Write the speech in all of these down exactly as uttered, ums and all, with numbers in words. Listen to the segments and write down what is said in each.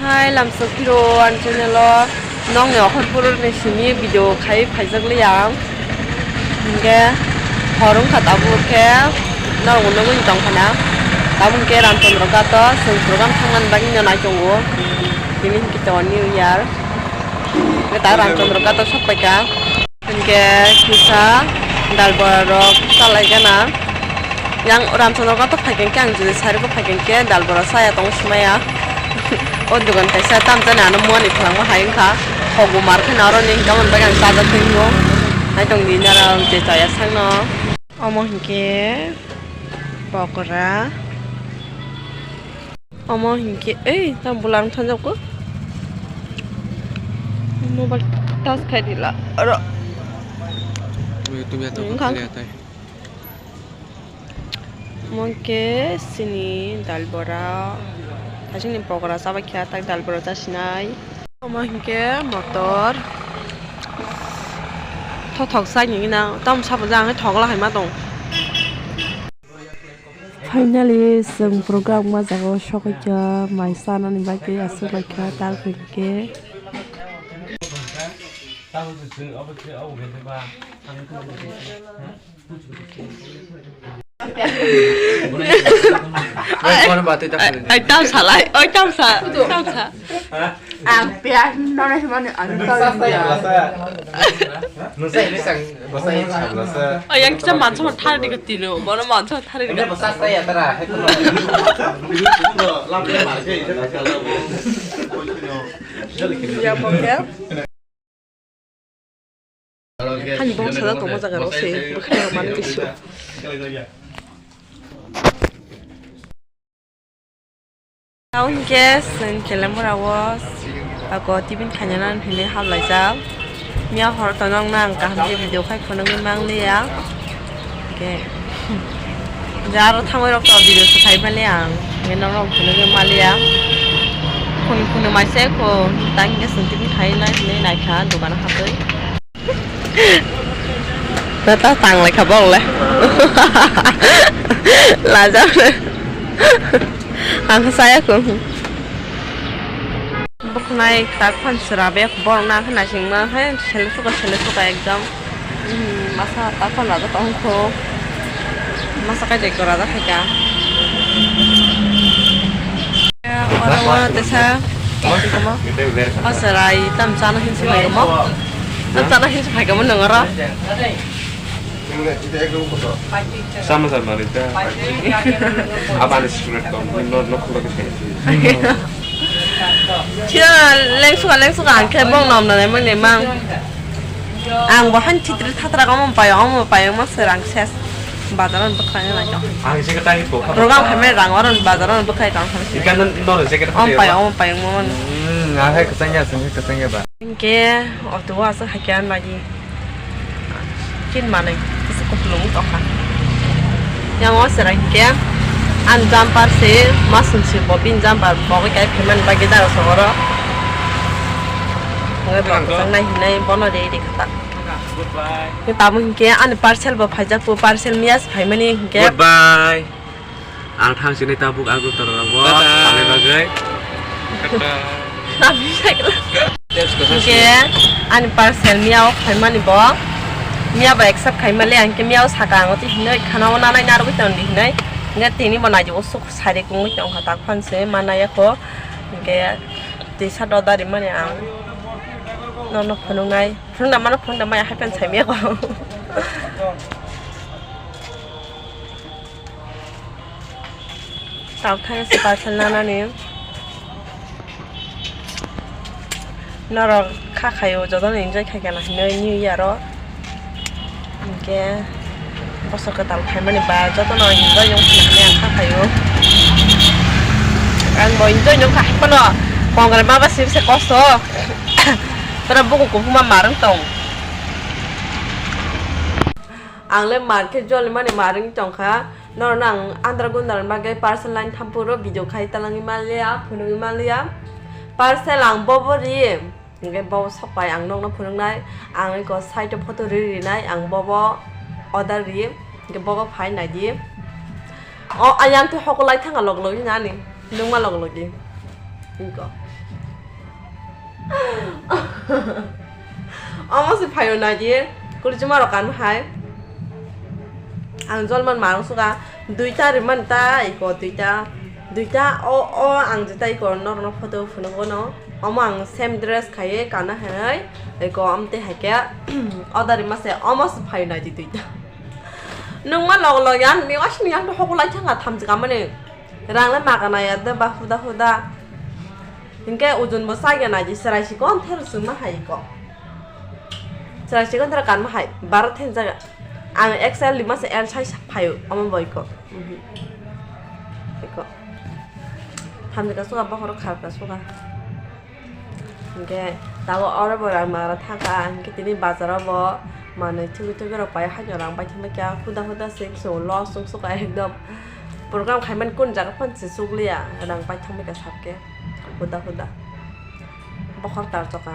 Hai lamsok phiro ani channel o nokni okhorpur ni simi video khai phaijak liya ang. Hinkhe hor wngkha tabuk khe norok nugwi tongkha na. Tabuk khe Ramchandra Ghat o chwng program thangmani bagwi no naitongo. Tini hinkhe to new year. Hinkhe ta Ramchandra Ghat o sok paikha. Hinkhe kisa dal bora rok chalai gana. Yang Ramchandra Ghat o phaikhe ang jodi sari bo phaikhe dal bora chaya tongo simaya. O dogan kaisa tam jani ano muani phalangma hai wngkha. Hogu mar khe na oro ni hinkhe aboni bagwi ang chajak tongwi o. Hai tong di nara je chaya sakno. Omo hinkhe pokora. Omo hinkhe, ei, tamo bulang thanjak ko. Mobile touch khai dila. Aro. Wngkha. Omo hinkhe sini dal bora. Hasingni pokora chabai kha, tak dal bora chasinai. Omo hinkhe motor. Thothok sai nini na, tamo sabo jang thok la hai ma tong. Finally, chwng program ma jaga o sokoi kha, mai chanani bagwi aswk lai kha, tal khe. Ai, tam salai, oi, tam sa, tam sa. Ang piyaj nono himani ang tol. Nungsa ini sang, basa ini sang basa. Oh, yang kita mansa mau thar di ketino, mana mansa thar di. Ini basa saya tera, itu loh. Ya, pokoknya. Hani bong sajak tongma jaga rok se, bwkhani rok mani kisu. Tao hinkhe chwng Kelemura o ako tiffin khaina hinwi hablaijak. Miya hor to nokno ang kaham khe video khai phunugwi manliya. Hinkhe je aro thangwi rok to video se khai maliya ang. Hinkhe nokno phunugwi maliya. Phunui phunui mai se kho, tang hinkhe chwng tiffin khai nai hinwi naikha dogano hapwi. Tata tang lai kha bok le. Lajak le. Ang kha saya ko. Boknai tak phan sera be borok na kha naising ma hai sele suka sele suka ekdam. Hmm, masa tak phan raja tong kho. Masa kai jai ko raja khai ka. Oro oro tesa. O serai tam chana hinsi bai mo. Tam chana hinsi bai mo nang oro. Sama sama rita. Apa ada secret kau? No no kau lagi. Sira lengsuka lengsuka angke bong nom na nemang nemang. Ang bo han chitri thatra kamo payo omo payo mo serang ses. Bazar on bwkhai nai. Ang se ka tai ko. Program khamai rang oron bazar on bwkhai tang khamai. Ikan no no se ka. Om pai om pai mo. Hmm, ang hai kesang ya, sing kesang ya ba. Hinkhe auto o aswk hai khe nai di. Kin manwi kisa kupulung tongkha. Yang o chwrai hinkhe ani jumper se masung se bo bini jumper bo kai phaimani bagwi daro sogoro. Ngai bo kwchang nai hinai bono de de khata. Goodbye. Tamo hinkhe ani parcel bo phaijak bo parcel miya se phaimani hinkhe. Goodbye. Ang thang sini tabuk Agartala rogo. Tata. Thangwi bagwi. Tata. Hinkhe ani parcel miya o phaimani bo. Miya bo accept khaimali ang khe miya o saka ang twi hinwi khana o nanai narwgwi tongdi hinwi. Hinkhe tini bo naidi o suk sari kungwi tongkha tak phan se manaya kho. Hinkhe twi sat o dari mani ang nono phunuknai. Phunukna mano phunukna maya hai phan sai miya kho. Tao thani se parcel nanani. Norok kha khaio, jotono enjoy khai kana hinwi New Year o. Hinkhe bosor kwtal phaimani ba jotono enjoy wng kha hinwi ang kha khaio. Ang bo enjoy wng kha hai phano kongrai ma ba sibise kosto. Tora buku kuphuma marwng tong. Ang le mar khe joli mani mar wngwi tong kha. Norokno ang andra gundra ni bagwi parcel line thampuro video khai talangwi manliya, phunugwi manliya. Parcel ang bobo ri, hinkhe bobo sok pai ang nokno phunuknai. Ang eko side o photo ri rinai, ang bobo order ri, hinkhe bobo phai naidi. O ayang twi hokolai thanga log logi nani, nungma log logi. Inko. Omo se phaio naidi, kurchuma rok kan hai. Ang jolman marung suka, duita rimani ta iko duita, duita o, o ang jeta iko norokno photo phunukgo no. Omo ang same dress khaiwi kana hinwi iko amte haikhe order rima se omo se phaio naidi duita. Nungma log log yan, ni asini yang to hokulai thanga thamchi kamani. Rang le maga nai ya de ba huda huda. Hinkhe ujun bo sagya nai di, chwrai sikon ther sung ma hai ko. Chwrai sikon ther kan ma hai, baro then jaga. Ang X L lima se L size phaio, omo boi ko. Mhm. Eko. Thamni ka suka bokhoro khar ka suka. Hinkhe tabo oro bo rang magra thaka, hinkhe tini bazaro bo manwi thugwi thugwi rok pai, haino rang pai thangma kya huda huda se chwng loss chwng suka ekdom. Program khaimani kun jaga phano se chukliya, rang pai thangma kya sabkhe huda huda. Bokhor tarjoka.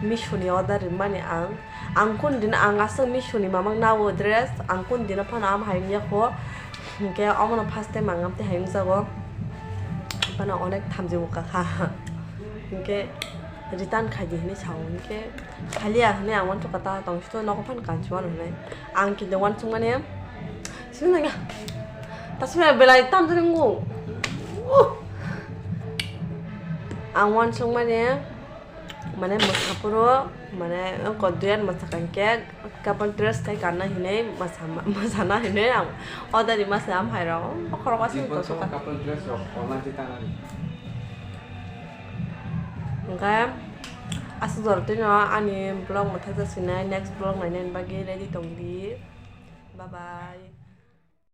Misho ni order rimani ang. Ang kun din ang aswk Misho ni mamang nao dress, ang kun dino phano am hai wngya kho. Hinkhe omono first time ang amtwi hai wngjago. Phano onek thamjingo kakha. Hinkhe return khaidi hinwi sao, hinkhe khaliya hinwi ang uansukha ta tong sito nogo phano kanchiwano hinwi. Ang kinto uansukmani simi nangya. Tasmaya belai tamjani wngo. Ang uansukmani mane mwsaphuru mane wngkha duyan mwsakha hinkhe couple dress khai kanna hinwi mwsama-, mwsana hinwi ang order rima se am hai rok bokhorok aswk Jibon tongkha. Couple dress rok online twi tanani. Hingkhe aswk jora twino ani vlog mwthangsa sinai, next vlog nainani bagwi ready tongdi. Bye bye.